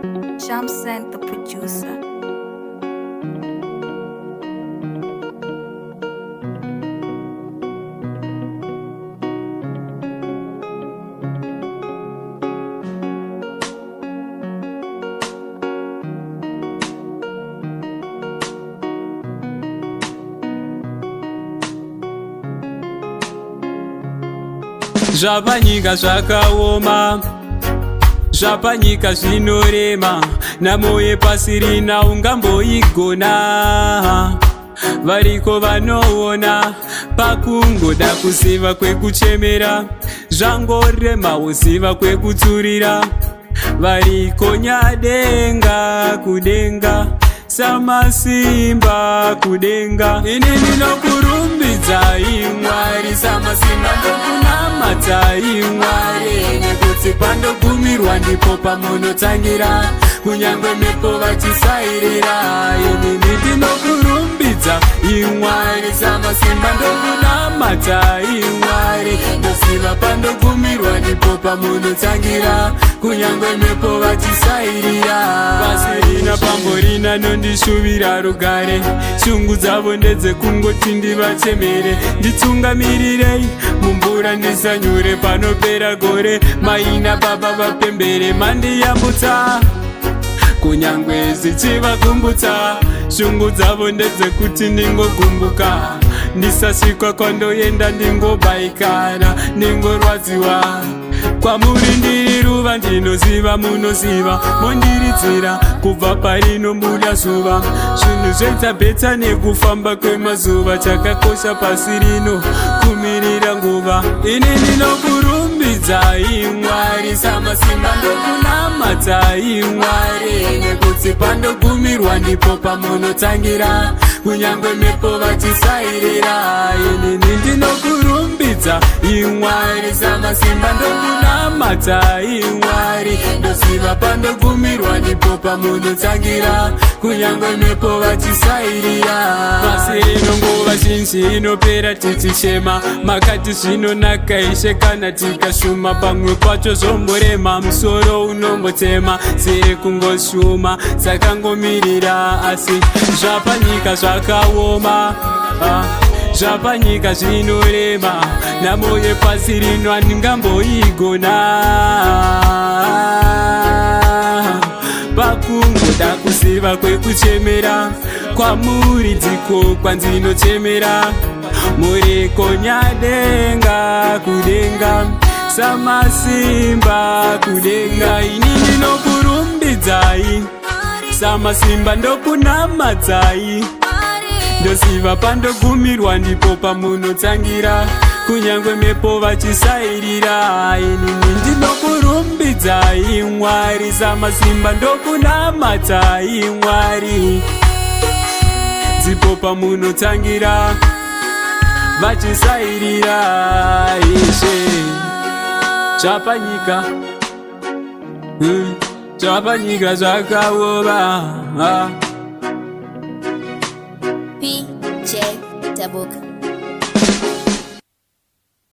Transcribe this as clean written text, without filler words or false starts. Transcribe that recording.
Jump the producer. Zvapanyika zvakaoma, zvapanyika zvinorema, nhamo yepasi rina ungamboigona. Variko vanoona pakungoda kuziva kwekuchemera, zvangorema woziva kwekutsurira. Variko nyadenga kudenga, samasimba kudenga. Ini ndinokurumbidzai Mwari, samasimba ndokunamatai Mwari, nekuti pandogumirwa ndipo pamunotangira, kunyangwe mhepo vachisairira. Inini ndinokurumbidza Mwari, samasimba ndokunamatai Mwari, ndoziva pandogumirwa ndipo pamunotangira, kunyangwe mhepo vachisairira. Pasirina pamborina nondishuvira rugare, shungu dzavo ndedzekungoti ndivachemere. Nditungamirirei mumvura ndisanyure, panopera gore maina baba vapembere. Mandiyambutsa kunyangwe zvichivakumbutsa, shungu dzavo ndedzekuti ndingogumbuka, ndisasvikwa kwandoenda, ndingobaikana, ndingorwadziwa. Kwamuri ndiri ruva, ndinoziva munoziva, mondiridzira kubva parinobuda zuva. Zvinhu zvoita better nekufamba kwemazuva, chakakosha pasi rino kumirira nguva. Ini ndinokurumbidzai Mwari, samasimba ndokunamatai Mwari, nekuti pandogumirwa ndipo pamunotangira, kunyangwe mhepo vachisairira. Inini ndinokurumbidza Mwari, samasimba ndokunamatai Mwari, ndoziva pandogumirwa ndipo pamunotangira, kunyangwe mhepo vachisairira. Pasi rino nguva zhinji inopera tichichema, makati zvinonaka Ishe kana tikashuma. Pamwe pacho zvomborema, musoro unombotema, siri kungoshuma dzakangomirira. Asi zvapanyika zvakaoma, ah, zvapanyika zvinorema, nhamo yepasi rino handingamboigona. Pakungoda kuziva kwekuchemera, kwamuri dziko kwandinochemera. Muriko nyadenga kudenga, samasimba kudenga. Ini ndinokurumbidzai, samasimba ndokunamatai, ndoziva pandogumirwa ndipo pamunotangira, kunyangwe mhepo vachisairira. Inini ndinokurumbidzai Mwari, samasimba ndokunamatai Mwari, dzipo pamunotangira vachisairira. Ishe, zvapanyika, zvapanyika zvakaoma, ah.